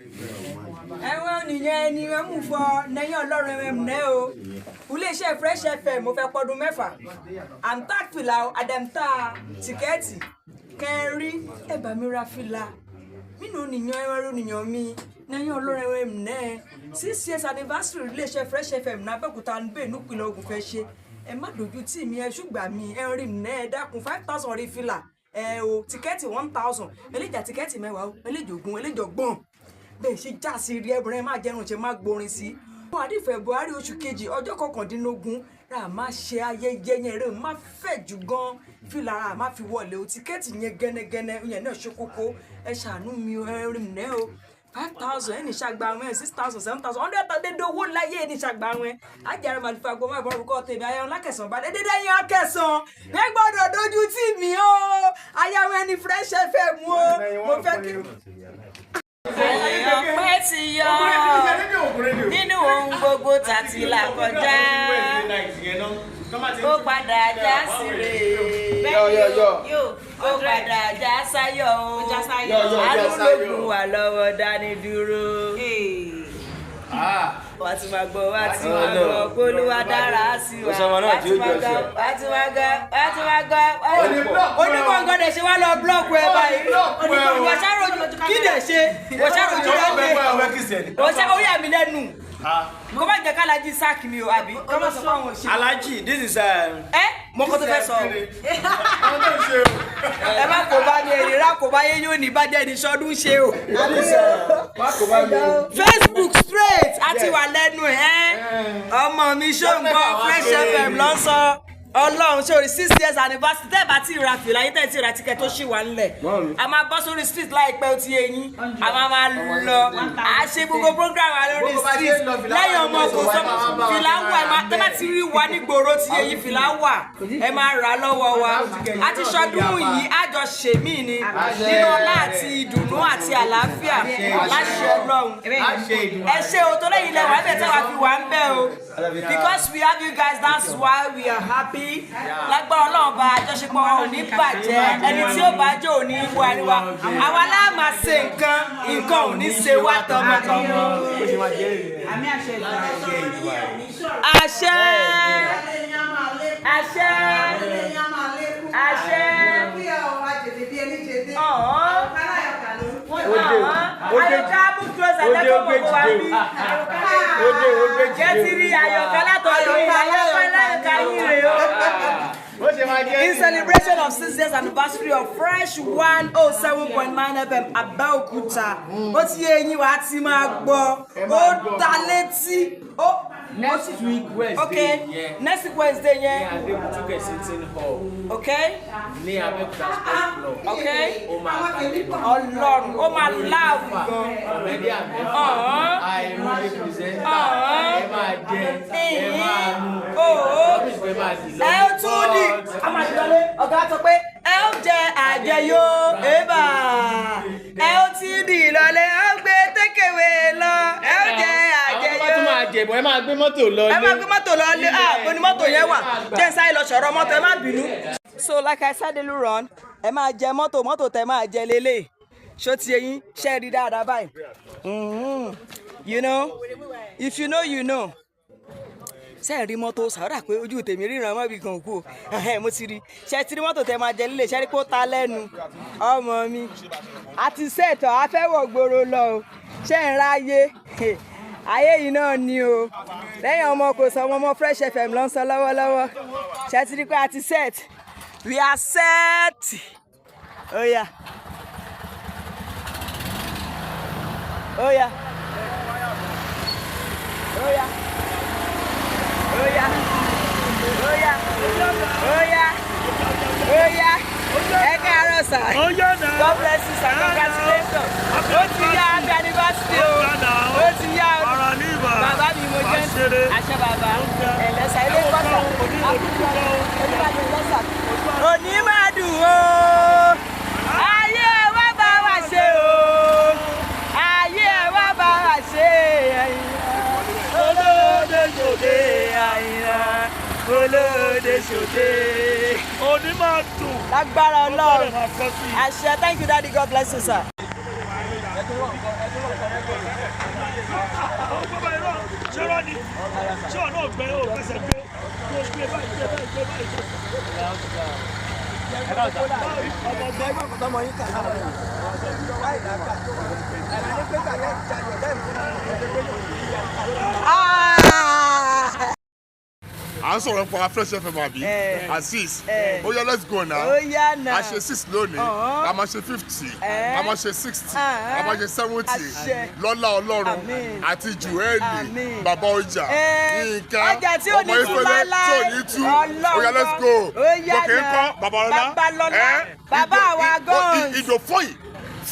Ẹ̀wọ̀n nìyẹn ni ẹ mú fọ nẹyìn Ọlọ́run ẹ mú o. Iléeṣẹ́ Fresh FM, mo fẹ́ pọ́dún 6. À ń tà fìlà o, àdẹ̀mtà ticket kẹrí. Ẹ bá mi ra fìlà nínú nìyẹn, ẹ̀rọ nìyẹn mi nẹyìn Ọlọ́run ẹ mú nẹ. 6 years anniversary iléeṣẹ́ Fresh FM ní Abẹ́òkúta níbẹ̀ nípìnlẹ̀ Ògùn fẹ́ ṣe. Ẹ má dojú tì mí, ẹ ṣùgbà mi ẹ rí mi nẹ. Ẹ dákun, 5,000 rí fìlà ẹ o, ticket 1,000. Eléjà ticket 10 o, eléjà 20, eléjà 30. Bẹ́ẹ̀ ṣe já sí rí ẹbùrẹ́ máa jẹun ṣe máa gborin sí. Wọn àdìfẹ́ Buhari, oṣù kejì, ọjọ́ 19 rà máa ṣe ayẹyẹ yẹn rẹ̀, má fẹ̀ jù gan. Fìlà rà má fi wọlé o, ticket yẹn gẹ́nẹ́gẹ́nẹ́ yẹn náà ṣe kókó. Ẹ ṣàánú mi o, ẹ rí mi nẹ́ o. 5,000 ẹni ṣàgbà wọn, 6,000, 7,000, 100,000, dédé owó láyé ẹni ṣàgbà wọn. Ajára màlúfà gbọmọ ìbọn orúkọ tèmi ayọ̀ lákẹsàn bá dédé dẹ́yìn akẹsàn ẹ gbọ́dọ̀ dojú tì mí o. Ayáwó ẹni Fresh FM o, mo fẹ́ kí. Ọpẹ́ ti yọ nínú ohun gbogbo tàti là kọjá, ó padà já síre, ó padà já sáyọ̀ o. Àánú ló gùn wá lọ́wọ́ dání dúró. Wá ti máa gbọ́, wá ti máa gbọ́ k'Olúwa dára sí wa. Wá ti máa gbọ́, wá ti máa gbọ́, wá ti máa gbọ́. Onígbọ̀ngàn dẹ̀ ṣe wá lọ block ẹ báyìí. Wọ́n ṣàròjù kí dẹ̀ ṣe, wọ́n ṣàròjù rẹ̀ lé, wọ́n ṣe ó yà mí lẹ́nu. Kó má jẹ́ kálájí sack mi o, àbí kó má sọ fún àwọn òṣèlú. Alhaji, this is Ẹ mọ kó tó fẹ́ sọ o. Ẹ má kó bá mi, èrè rà kó bá yé yóò ní bàjẹ́ ní sọdún ṣe o. Facebook straight àti wà lẹ́nu ẹ̀. Ọmọ mi ṣó ń gbọ́ Fresh FM ló ń sọ. Ọlọ́run ṣe orí 6 years anniversary. Tẹ́ ẹ̀ bá ti ra fìlà yín, tẹ́ ẹ̀ ti ra ticket tó ṣì wà ńlẹ̀, a máa bọ́ sórí street láìpẹ́. Ó ti yé yín, a máa máa lọ, à ṣe gbogbo program wa lórí street lẹ́yìn ọmọ kò sọ. Fìlà wà, ẹ máa tẹ́ bá ti rí wa nígboro, ti yé yín, fìlà wà, ẹ máa rà lọ́wọ́ wa. A ti ṣọdún yìí, àjọ ṣèmí ni nínú ọlá àti ìdùnnú àti àlàáfíà láṣẹ Ọlọ́run. Ẹ ṣe o, tó lẹ́yìn ilẹ̀ wà ẹ bẹ̀ tẹ́ wàá fi wà ń bẹ̀ o. Because we have you guys, that's why we are happy. Lágbára Ọlọ́run bá àjọṣepọ̀ wa ò ní bàjẹ́. Ẹni tí ó bá jẹ́ ò ní wà ní wa. Àwa láà máa ṣe nǹkan, nǹkan ò ní ṣe wá tọmọtọmọ. Àṣẹ, àṣẹ, àṣẹ. Ọ̀hún. Àyọ̀ká, move closer, lẹ́kọ̀ọ́ mọ̀ kó wa bí. Jẹ́ ti rí Àyọ̀ká látọ̀dọ̀ yìí, Àyọ̀ká láyọ̀ká yín rè o. In celebration of 6 years anniversary of Fresh 107.9 FM Abẹ́òkúta. Ó ti yé eyín wa ti máa gbọ́. Ó ta létí. Ó Next week Wednesday yẹn. Next week Wednesday Ní yẹn. Adébútú Kensington Hall ní Abẹ́òkúta Sports Club. Ó máa ta lẹ́nu. Ọlọ́run, ó máa láàbù gan. Comedian 6, àìmọye presenter, ẹ máa jẹ, ẹ máa mu, ẹ máa dì lọ. Ẹ ó tún di a máa di lọlé. Ọ̀gá sọ pé ẹ ó jẹ àjẹyó ébà, ẹ ó ti di lọlé, ẹ ó gbé tékèwé lọ, ẹ ó jẹ Àwọn tó bá tún àjẹyó. máa jẹ̀bọ̀, ẹ máa gbé mọ́tò lọ. Ẹ máa gbé mọ́tò lọ lé. Ah, mo ní mọ́tò yẹn wà, jẹ́ ń sáré lọ sọ̀rọ̀ mọ́tò, ẹ má bínú. So like I said earlier on, ẹ máa jẹ mọ́tò, mọ́tò tẹ máa jẹ lélẹ̀. Ṣó ti eyín ṣe rí dáadáa báyìí? You know, if you know, you know. Ṣe rí mọ́tò sàrà pé ojú tèmi ríran mọ́ ibi kan kú o. Ẹhẹ́n, mo ti rí. Ṣe ti rí mọ́tò tẹ máa jẹ lílé? Ṣe rí pé ó ta lẹ́nu? Ọmọ mi àti sẹ́ẹ̀tọ̀ afẹ́wọ̀ gbòòrò lọ o. Ṣe ń ráyé ayé yìí náà ni o. Lẹ́yìn ọmọ kò sọ ọmọ ọmọ Fresh FM ló ń sọ lọ́wọ́lọ́wọ́. Ṣe ti rí pé a ti set? We are set. Oya oya oya oya oya oya oya. Ẹ káàárọ̀ sà. God bless you, sir. Congratulations. Ó ti yá, happy anniversary o. Ó ti yá o. Bàbá mi, mo jẹ́ àṣẹ bàbá ẹ̀lẹ́sà ilé pátá olùbàdàn lẹ́sà. Òní máa dùn o. Ayé ẹ wá bá wa ṣe o. Ayé ẹ wá bá wa ṣe. Olóde ṣòde àyìnlá. Olóde ṣòde. Òní máa dùn. Lágbára Ọlọ́run. Máa kọ́ sí i. Àṣẹ. Thank you, daddy. God bless you, sir. ní ṣé ọ̀nà ọ̀gbẹ́ ò fẹsẹ̀ gbé kó gbé báyìí gbé báyìí gbé báyìí. Ah! À ń sọ̀rọ̀ nípa Fresh FM àbí Azeez? Ó yá, let's go now. Ó yá now. A ṣe 6 lónìí, a máa ṣe 50, a máa ṣe 60, a máa ṣe 70. Àṣẹ. Lọ́lá Ọlọ́run. Àmín. Àti Jùẹ́lì. Àmín. Bàbá ọjà Yínká Ọjà tí ò ní ọmọ tú Ifẹ̀lẹ́ láéláé. tí ò ní tú. Ó yá, let's go. Ó yá Gòkè ń now. kọ́ Babalọ́lá. Babalọ́lá. Bàbá àwa guns. Ìdò fọ́yì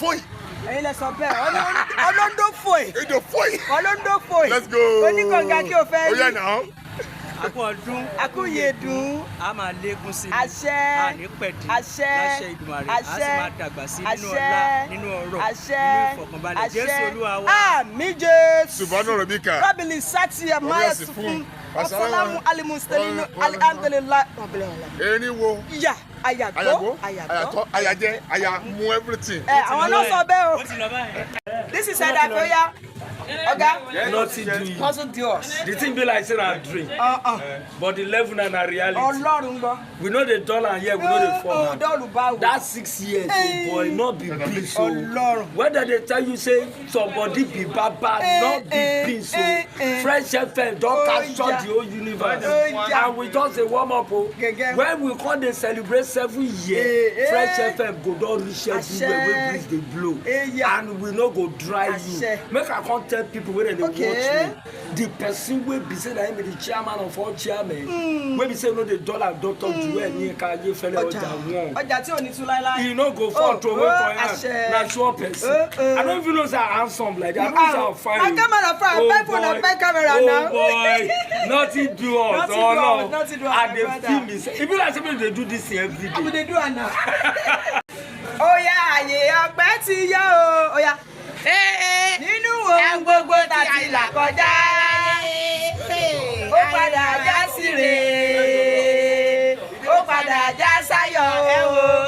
fọ́yì. Ẹ̀yin lẹ sọ bẹ́ẹ̀, olóńdó fòì. Ìdò fọ́yì. Olóńdó fòì. Let's go. Oníkànga kí o fẹ́ Ó yá rí. now. Àkú ọdún. Akúyèdùn. A máa lékún sí i. Àṣẹ. Àní pẹ̀dí. Àṣẹ. Láṣẹ Ìdùmarè, a sì Àṣẹ. máa dàgbà sí nínú Àṣẹ. ọlá, nínú ọrọ̀, Àṣẹ. nínú ìfọ̀kànbalẹ̀. Jésù Olúwa wa. Àmín, Jésù. Subhana rabbika. Rabili sati amaya sufun. Wasalamu alimustalinu alhamdulilayi rabbil alamin. Erin wo? Ya ayàgbọ́. Ayàgbó. Ayàgbọ́. Ayàtọ̀, ayàjẹ, àyà mú everything. Ẹ àwọn náà sọ bẹ́ẹ̀ o. Ó ti lọ báyìí. This is Edakoya. Oga. Nothing do you. Nothing do us. The thing be like say na dream. But the level na reality. Ọlọ́run gbọ́. We no dey dull am here, we no dey fall am. Dọ́ọ̀lù báwo. That 6 years, oh boy, no be beans o. Ọlọ́run. Whether they tell you say somebody be baba, no be beans o. Fresh FM don Oh, capture yeah. the whole universe. Oh, yeah. And we just dey warm up o. Gẹ́gẹ́. When we come dey celebrate 7 years, Fresh FM go don reach everywhere wey breeze dey blow. Yeah. And we no go dry you. Àṣẹ. Make I come tell people wey dem dey Okay. watch me. The person wey be say na him be the chairman of all chairmen, wey be say no dey dull am, Dr. Joel Yinka Ayefele, Ọjà. Ọjà one. Ọjà tí ò ní tú láéláé. E no go fall Oh, throway oh, for hand. Àṣẹ. Na sure person. Oh, oh. I no even know say I handsome like that. I no know say I'm fine. My camera fine. Oh, Buy phone and boy. buy camera Oh now. boy, nothing do us. Nothing do Oh no. us, nothing do us, I my dey brother. feel me. E be like say make we dey do this thing every day. We dey do am now. Ó yá, àyè ọpẹ́ ti yọ o. Ó yá. Nínú ohun gbogbo tá a ti là kọjá, ó padà já síre. Ó padà já sáyọ̀ o.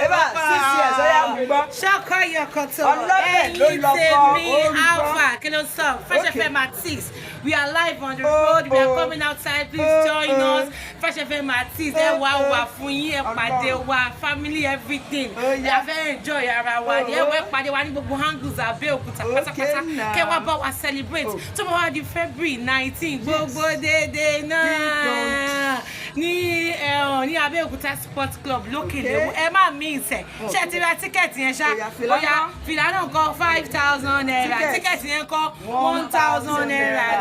Ẹ bá 6 years, ó yá, mú gbọ́. Ṣọkọ yọkọtọ. Ọlọ́bẹ̀ ló Ẹ̀yin lọ́kọ, tèmi, ó ń gbọ́. Alpha, kí ló sọ? Fresh Okay. FM at 6. We are live on the Oh, road. We are oh. coming outside. Please Oh, join oh. us. Fresh FM at 6. Ẹ wá wà fún yín, ẹ pàdé wa, family, everything. Oh, yeah. Ẹ fẹ́ enjoy ara wa ni. Ẹ wá pàdé wa ní gbogbo angles Abẹ́òkúta pátápátá. Now. Kẹ́ wá bá wa celebrate. Tó bá wá di February 19, gbogbo dédé náà ní ẹ̀hàn ní Abẹ́òkúta Sports Club lókè léwu. Ẹ má miss ẹ̀. Ṣé ẹ ti ra ticket yẹn ṣá? Ó yá, fìlà Ó yá, ńkọ́? fìlà náà kọ́ ₦5,000. Ticket. Ticket yẹn kọ́ ₦1,000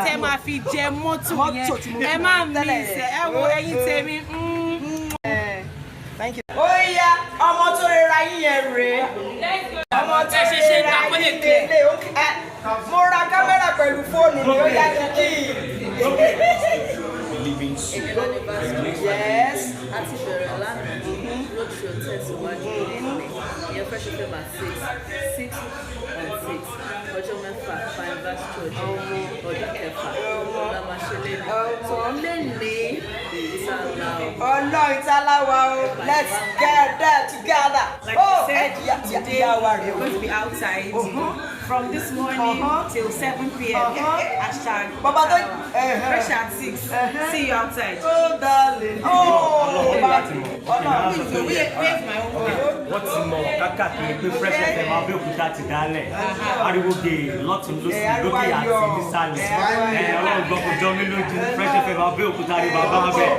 tẹ́ máa fi jẹ mọ́tò Mọ́tò tí mo yẹn. Ẹ fi má tẹ́lẹ̀. miss ẹ̀. Ẹ wo ẹ̀yin tèmi. Thank you. Ó yá, ọmọ tó rẹra yín yẹn rèé. Ọmọ tó Ẹ ṣe ṣe rẹra ìgbà kó lè yín clear. lélẹ̀. Ẹ, mo ra kámẹ́rà pẹ̀lú fóònù ni, ó yá kíkì. Yes. A ti bẹ̀rẹ̀ lánàá, road show tẹ̀síwájú lónìí, ìyẹn Fresh FM at 6, 6 and 6, ọjọ́ 6 Finevers Church, ọdún 6 ọ̀la máa ṣe lẹ́nu, so lẹ́ni ìtàlá o. Ọlọ́run ìtàláwa o, let's get there together. Like Oh, I said, ẹ ìyá today ìyá wa rèé we're o. going to be outside from this morning till 7 p.m. Hashtag Bàbá tó Fresh at 6. See you outside. Oh darling. Oh, bàbá. Ọlọ́run. Where's my own car? Wọ́n ti mọ̀ kákàkiri pé Fresh FM Abẹ́òkúta ti dálẹ̀, ariwo gèè lọ́tún lọ́sì, Ẹ̀, ariwo lókè àti ayọ̀. nísàlẹ̀. Ẹ̀, ariwo Ẹ Ọlọ́run gbọ́, kò jọ mí lójú. Fresh FM Abẹ́òkúta ni bàbá bẹ̀.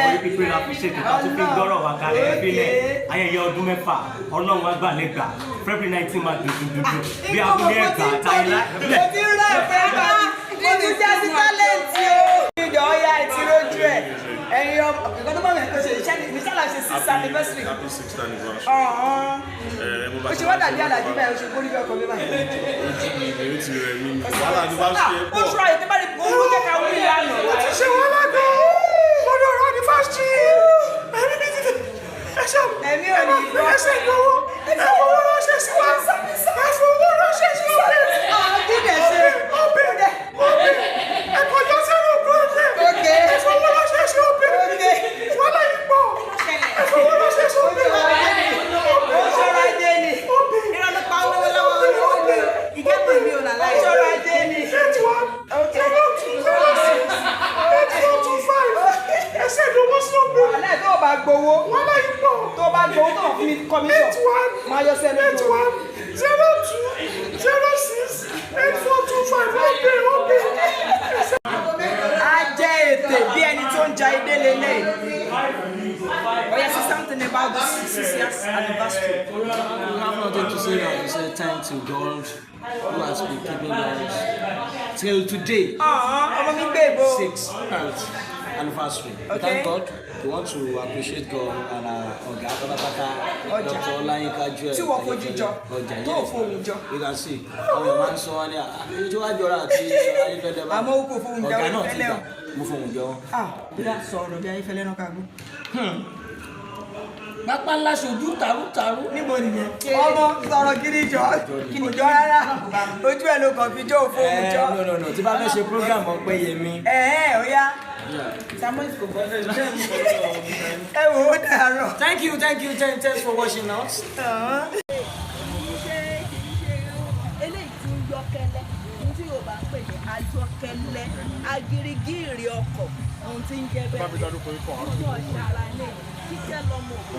Orí pípé la fi ṣètò ká tún fi gbọ́rọ̀ wá kalẹ̀ ẹbílẹ̀. Ayẹyẹ ọdún 6, Ọlọ́run àgbàlẹ́gbà, February 19 máa dùn dùn dùn dùn bí abúlé ẹ̀gbá àtàyílá. Mo ti rà ẹ̀fẹ́ bá mo ti já sí tálẹ̀ǹtì o. Ìjọ ọ̀ya ìtì lójú ẹ̀. Ẹ̀yin ọmọ nǹkan tó bá mi kò ṣe iṣẹ́ ní iṣẹ́ là ń ṣe six anniversary. Happy sixth anniversary. Ọ̀hún. Ẹ mo bá Ó ṣe wá dàbí àlàjì báyìí, ó ṣe gbórí bí ọkọ̀ mi báyìí. Ojú mi ni ó ti rẹ̀ mí. Wàhálà ni bá ṣe Ó pọ̀. ṣúra ètò bá rí owó jẹ́ ká wí lánàá. Mo ti ṣe wàhálà gan-an lọ́dọ̀ ọ̀rọ̀ anniversary. Ẹ̀mí mi ti fi ẹ̀ṣẹ̀ Ẹ̀mí ò ní gbọ́. Ẹ̀ṣẹ̀ ìnáwó, ẹ fowó ránṣẹ́ sí wa, ẹ fowó ránṣẹ́ sí wa. Kí ni ẹ ṣe? Ọbẹ̀ ọbẹ̀ ẹ̀kọ́ jọ sẹ́nu ògùn. Okay. Ẹ fowó ránṣẹ́ sí ọbẹ̀. Okay. Wàhálà yìí pọ̀. Ẹ fowó ránṣẹ́ sí ọbẹ̀. Ó ṣọ́ra ajé ni. Irọ́ ló pa owó lọ́wọ́ olówó ni o. Ìgẹ́pẹ̀ mi ò là Ó láì. ṣọ́ra ajé ni. 8 1 0 2 0 6. gbowó tó wọ́n fún mi commission. 81 Máa yọ sẹ́nu 81 02 06 8425. Okay, okay. A jẹ́ ètè bí ẹni tó ń ja idé lélẹ̀. Oya, say something about this 6 years anniversary. We have nothing to say than to say thank to God who has been keeping us till today. Ọmọ mi gbé ìbò. Sixth anniversary. We thank God. We want to appreciate God and our ọ̀gá pátápátá, Ọjà. Dr. Ọláyínká Joel. Tí wọ́n fojú jọ, Ọjà, tó yes. fohùn jọ. You can see àwọn èèyàn máa ń sọ wọn ní àyè tó wá jọra àti Ayéfẹ́lẹ́ bá. Àmọ́ ó kò fohùn jọ Ọ̀gá náà ti Ayéfẹ́lẹ́ gbà o. mo fohùn jọ wọn. Ah, bóyá sọ̀rọ̀ bí Ayéfẹ́lẹ́ náà ká gbó. Pápá ńlá ṣojú tàrútàrú. Níbo nìyẹn? Ọmọ sọ̀rọ̀ gidi jọ, kò jọ rárá. Ojú ẹ̀ ló kàn fi jó òfohùn jọ. No, no, no, tí bá fẹ́ ṣe program Ọpẹ́yẹmí. Ẹ ẹ ó yá. Ẹ wò ó dàárọ̀. Thank you, thank you, thanks for watching us. Eléyìí tí ń yọkẹlẹ, ohun tí Yorùbá ń pè ní ayọkẹlẹ, agirigíìrì ọkọ̀, ohun tí ń jẹ́ bẹ́ẹ̀ ojú ọ̀ṣàrà ní kíkẹ́ lọ́mọ òkú.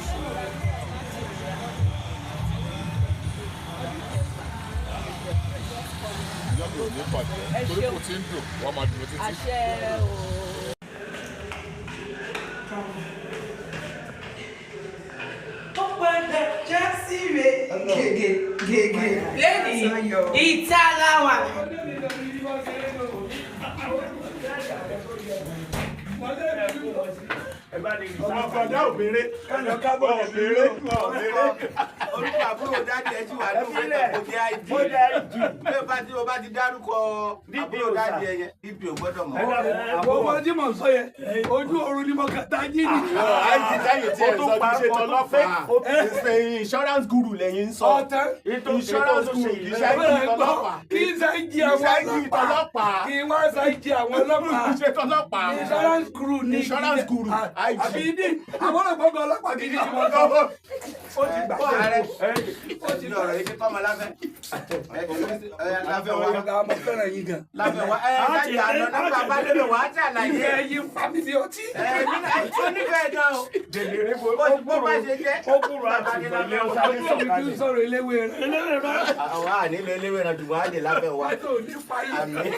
Ìyá mi ò ní bàjẹ́ torí kò tí ń dùn, wọ́n máa dùn títí. Àṣẹ o. Ó padà já síre. Gègé gègé. Lẹ́nìí, ìta la wà. Àfàdá òbèrè. Òbèrè. Òbèrè. Orúkọ àbúrò daddy ẹ ti wà ní òwe kò jẹ́ ID. Bí o bá ti dárúkọ àbúrò daddy ẹ yẹn, DPO gbọ́dọ̀ mọ̀. Ọmọ tí mò ń sọ yẹn, ojú oorun ni mo kàn tá jí ni. ID táyì tí ẹ sọ ti ṣe tọlọ́pàá. Insurance guru lẹ́yìn ń sọ. Ọ̀tán. Insurance guru kì í ṣe ID tọlọ́pàá. Kì í ṣe ID àwọn Kì í ṣe ID tọlọ́pàá. Kì í wá ṣe ID àwọn ọlọ́pàá. Kì í ṣe tọlọ́pàá. Insurance guru ni. Insurance guru. IG. Àbí ní àwọn ọlọ́pàá gan ọlọ́pàá gidi ni wọ́n sọ. Ó ti gbà. Ààrẹ ó ti ní ọ̀rọ̀ yìí kí kọ́mọ láfẹ́. Láfẹ́ wa. Ọ̀gá, mo fẹ́ràn yín gan. Láfẹ́ wa. Ẹ jáde àná nípa bá débẹ̀ wá ṣàlàyé. Ìfẹ́ yín pa mí ní ọtí. Ẹ ó nífẹ̀ẹ́ gan o. Dèlèrè bo Bó bó bá ṣe jẹ́. ó kúrò àti ìgbọ̀lẹ́ ó sáré Ojú mi sọ̀kalẹ̀. tún sọ̀rọ̀ eléwé rẹ̀. Àwọn ànílò eléwé rẹ̀ jùmọ̀ á dé láfẹ́ wa. Ètò ò ní pa yín. Àmín.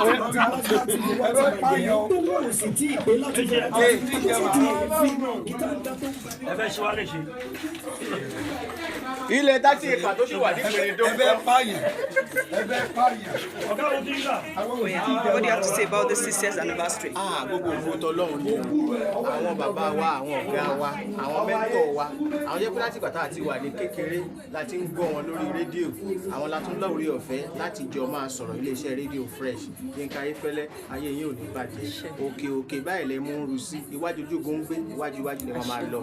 Ẹ bá pààyàn o. Ẹ fẹ́ ṣe wá lè ṣe. Ilẹ̀ 30 acre tó ṣì wà ní Pèrèdó. Ẹ fẹ́ pààyàn. Ẹ fẹ́ pààyàn. Ọ̀gá wo ti ń gbà? What do you have to say about this 6 years anniversary? Ah, gbogbo ògo tọlọ́run ni o. Àwọn bàbá wa, àwọn ọ̀gá wa, àwọn mentor wa, àwọn jẹ́ pé láti ìgbà tá a ti wà ní kékeré la ti ń gbọ́ wọn lórí rédíò. Àwọn la tún lóore ọ̀fẹ́ láti jọ máa sọ̀rọ̀ iléeṣẹ́ rédíò Fresh. Yínká Ayéfẹ́lẹ́, ayé yín ò ní bàjẹ́. Òkè òkè báyìí lẹ mú ń ru sí, iwájú ojúgun ń gbé, iwájú iwájú lẹ máa lọ.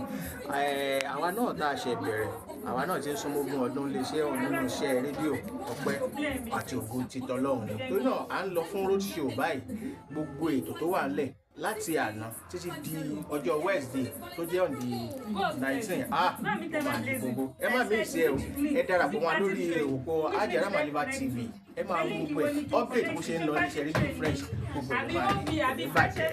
Àwa náà tá a ṣe bẹ̀rẹ̀, àwa náà ti ń súnmọ́ 20 ọdún iléeṣẹ́ ọ̀hún nínú iṣẹ́ rédíò. Ọpẹ́ àti ògo ti tọlọ́run ni. Torí náà, à ń lọ fún road show báyìí. Gbogbo ètò tó wà ńlẹ̀ láti àná títí di ọjọ́ Wednesday tó jẹ́ on the 19, ah, máa ní gbogbo. Ẹ má mí ìṣe o, ẹ darapọ̀ wọn lórí òpó Ajara Maliva TV. Ẹ máa wo gbogbo ẹ̀, update bó ṣe ń lọ níṣẹ́ rédíò Fresh, gbogbo ẹ̀ ló máa rí, kò ní bàjẹ́.